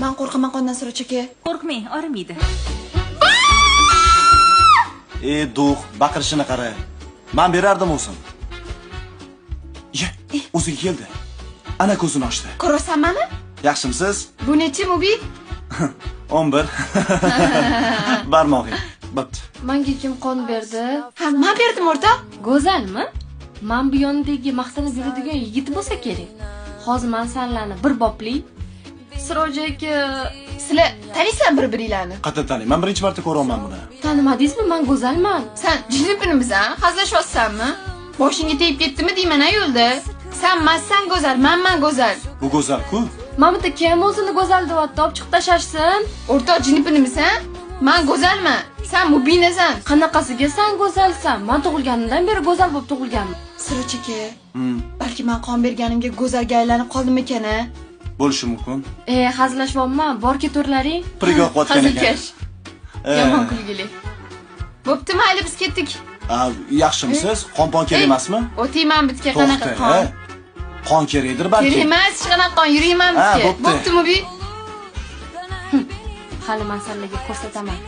Man qo'rqaman qondan, Siroj aka. Qo'rqmang, og'rimaydi. E, дух, baqirishini qara. Man berardim o'zim. Ye, o'ziga keldi. Ana ko'zini ochdi. Ko'rasan mani? Yaxshimisiz? Bu nechi, Mubi? 11. Barmog'ing. Bo'pti. Manga kim qon berdi? Ha, man berdim, o'rtoq. Go'zalmi? Man bu yonidagi maqtanib yuradigan yigit bo'lsa kerak. Hozir man sanlarni bir bopli. Siroj aka, sizlar taniysan bir-biringlarni? Qayerdan taniyman? Man birinchi marta ko'ryapman buni. Tanimadingizmi? Man go'zalman. San jinipinimisan? Hazillashyapsanmi? Boshingga tegib ketdimi deyman a yo'lda. San massan go'zal, manman go'zal. Bu go'zal-ku. Mana bitta kim o'zini go'zal deyapti, olib chiqib tashlashsin. O'rtoq, jinipinimisan? Man go'zalman. San mubinasan. Qanaqasiga san go'zalsan? Man tug'ilganimdan beri go'zal bo'lib tug'ilganman. Siroj aka, balki man qon berganimga go'zalga aylanib qoldimikan a? Bo'lishi mumkin. E, hazillashyapman, bor keturlaring. Piriga o'qiyotgan ekan. Hazilkash. Yomon kulgili. Bo'pti, mayli, biz ketdik. A, yaxshimisiz? Qon-pon kerak emasmi? O'tayman bitga qanaqa To'xta. qon? Qon kerakdir balki. Kerak emas, hech qanaqa qon, yurayman Ha, bizga. bo'pti. Bo'pti, Mubi. Hali man sanlarga ko'rsataman.